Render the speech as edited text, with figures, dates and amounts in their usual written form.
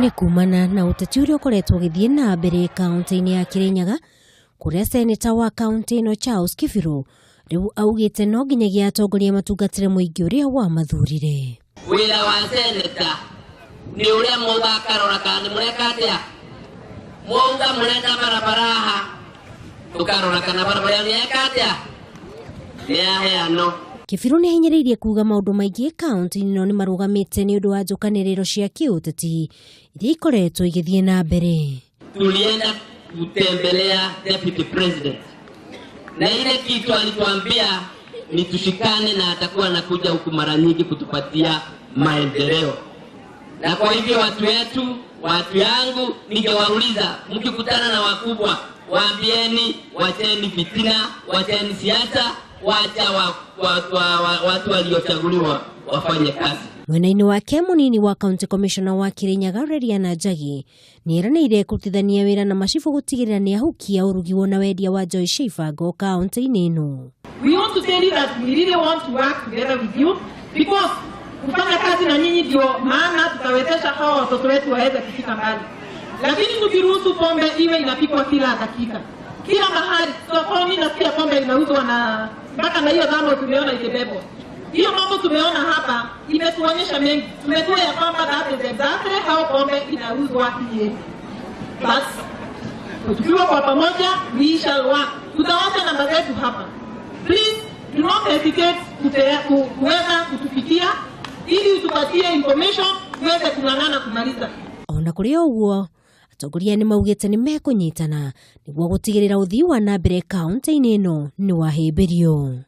Nĩ kumana na ũteti ũrĩa ũkoretwo ũgĩthiĩ na mbere kaunti-inĩ ya Kirinyaga, kũrĩa seneta wa kaunti ĩno Charles Kibiru rĩu augĩte no nginyagia atongoria matungatĩre mũingĩ ũrĩa wamathurire. Wĩra wa seneta nĩ ũrĩa mũgakarora kana nĩ mũreka atĩa. Mwauga mũrenda barabara haha, tũkarora kana barabara ĩyo nĩ yeka atĩa, nĩ yaheanwo. Kibiru nĩ ahinyĩrĩirie kuga maũndũ maingĩ kaunti-inĩ ĩno nĩ marũgamĩte nĩ ũndũ wa njũkanĩrĩro cia kĩũteti iria ikoretwo igĩthiĩ na mbere. Tulienda kutembelea Deputy President na ile kitu alituambia ni tushikane na atakuwa anakuja huku mara nyingi kutupatia maendeleo. Na kwa hivyo watu wetu, watu yangu, ningewauliza mkikutana na wakubwa, waambieni wacheni fitina, wacheni siasa, wacha watu waliochaguliwa wafanye kazi. Mwena-inĩ wake, mũnini wa county commissioner wa Kirinyaga Reriana Njagi nĩ eranĩire kũrutithania wĩra na macibũ gũtigĩrĩra nĩ ahukia ũrugi na wendia wa njohi cia ibango kaunti-inĩ ĩno. We want to tell you that we really want to work together with you because kufanya kazi na nyinyi ndio maana tutawezesha hawa watoto wetu waweze kufika mbali. Lakini tukiruhusu pombe iwe inapikwa kila dakika, kila mahali, sokoni, nasikia pombe inauzwa na mpaka na hiyo dhamo tumeona ikibebwa. Hiyo mambo tumeona hapa imetuonyesha mengi. Tumejua ya kwamba that is exactly how pombe inauzwa hii. But tukiwa kwa pamoja, we shall work. Tutawacha namba zetu hapa. Please do not hesitate kuweza kutufikia ili utupatie information tuweze kung'ang'ana kumaliza. Ona kũrĩ o ũguo, atongoria nĩ maugĩte nĩ mekũnyitana nĩguo gũtigĩrĩra ũthii wa na mbere kaunti-inĩ ĩno nĩ wahĩmbĩrio.